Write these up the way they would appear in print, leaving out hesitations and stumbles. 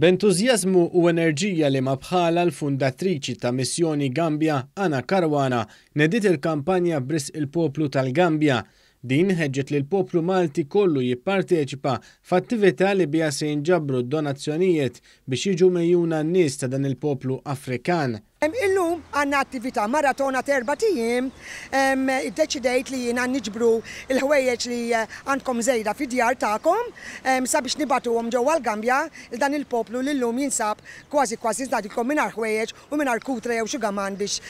B'entużjażmu u enerġija li ma bħalha l-fundatriċi ta' Missjoni Gambja, Anna Caruana, nediet il-kampanja b'risq il-poplu tal-Gambja. Din ħeġġet lill-poplu Malti kollu jipparteċipa f'attività li biha se jinġabru d-donazzjonijiet biex jiġu megħjuna n-nies ta' dan il-poplu Afrikan. Illum għandna attività maratona t'erbat ijiem, iddeċidejt li jiena niġbru l-ħwejjeġ li għandkom żejda fid-djar tagħkom sabiex nibagħtuhom ġewwa l-Gambja 'l dan il-poplu li llum jinsab kważi kważi ngħidilkom mingħajr ħwejjeġ u mingħajr kutra jew xugaman biex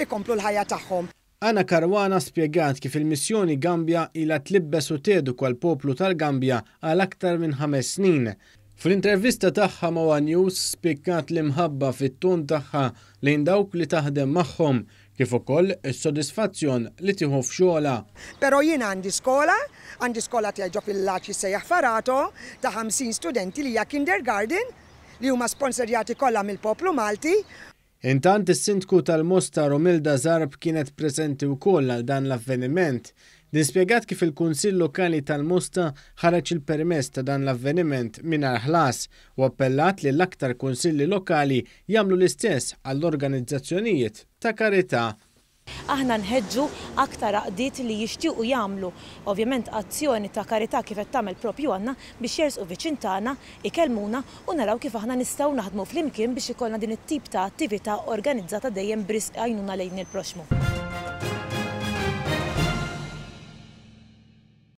ikomplu l-ħajja tagħhom. Anna Caruana spjegat kif il-Missjoni Gambja ilha tlibbes u teduka l-poplu tal-Gambja għal aktar minn ħames snin. Fl-intervista tagħha ma' one News spikkat l-imħabba fit-ton tagħha lejn dawk li taħdem magħhom, kif ukoll is-sodisfazzjon li tieħu f'xogħolha. Però jien għandi skola, għandi skola tiegħi ġo villaġġ jissejjaħ Farato ta' 50 studenti li hija kindergarten li huma sponserjati kollha mill-poplu Malti. Intant is-Sindku tal-Mosta Romilda Zarb kienet preżenti wkoll għal dan l-avveniment. Din spjegat kif il-Kunsill Lokali tal-Mosta ħareġ il-permess ta' dan l-avveniment mingħajr ħlas u appellat lil aktar kunsilli lokali jagħmlu l-istess għall-organizzazzjonijiet ta' karità. Aħna nħeġġu aktar għaqdiet li jixtiequ jagħmlu ovvjament azzjoni ta' karità kif qed tagħmel propju Anna biex jersqu viċin tagħna, ikellmuna u naraw kif aħna nistgħu naħdmu flimkien biex ikollna din it-tip ta' attività organizzata dejjem b'risq għajnuna lejn il-proxxmu.